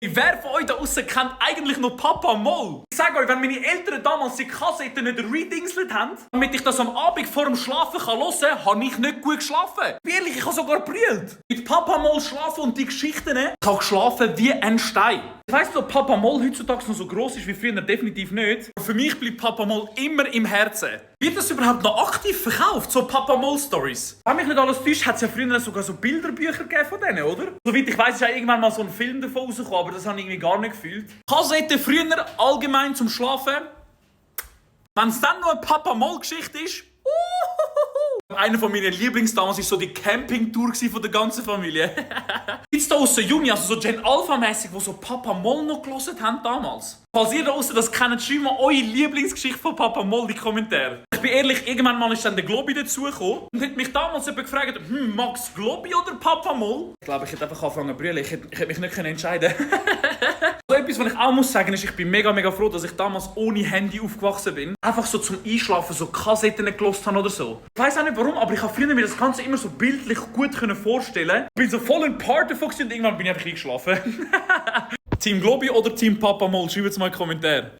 Wer von euch da draussen kennt eigentlich noch Papa Moll? Ich sage euch, wenn meine Eltern damals die Kassetten nicht redingselt haben, damit ich das am Abend vor dem Schlafen hören kann, habe ich nicht gut geschlafen. Ehrlich, ich habe sogar brüllt. Mit Papa Moll schlafen und die Geschichten, ich habe geschlafen wie ein Stein. Ich weiss nicht, ob Papa Moll heutzutage noch so gross ist wie früher, definitiv nicht. Aber für mich bleibt Papa Moll immer im Herzen. Wird das überhaupt noch aktiv verkauft, so Papa Moll Stories? Wenn mich nicht alles täuscht, hat es ja früher sogar so Bilderbücher gegeben von denen, oder? Soweit ich weiss, ist ja irgendwann mal so ein Film davon rausgekommen, aber das habe ich irgendwie gar nicht gefühlt. Kassetten früher allgemein zum Schlafen. Wenn es dann noch eine Papa Moll Geschichte ist, einer von meinen Lieblings damals war so die Campingtour von der ganzen Familie. Gibt's da aussen Junge, also so Gen Alpha-mässig, die so Papa Moll noch gehört haben damals? Falls ihr da aussen das kennt, schreibt mal eure Lieblingsgeschichte von Papa Moll in die Kommentare. Ich bin ehrlich, irgendwann mal ist dann der Globi dazugekommen und hat mich damals jemand gefragt, Max Globi oder Papa Moll? Ich glaube, ich hätte einfach angefangen zu brüllen, ich hätte mich nicht entscheiden können. So etwas, was ich auch muss sagen, ist, ich bin mega froh, dass ich damals ohne Handy aufgewachsen bin. Einfach so zum Einschlafen so Kassetten gehört habe oder so. Ich weiss auch nicht warum, aber ich habe früher mir das Ganze immer so bildlich gut vorstellen. Ich bin so voll in Part davon und irgendwann bin ich einfach eingeschlafen. Team Globi oder Team Papa Moll? Schreibt es mal in die Kommentare.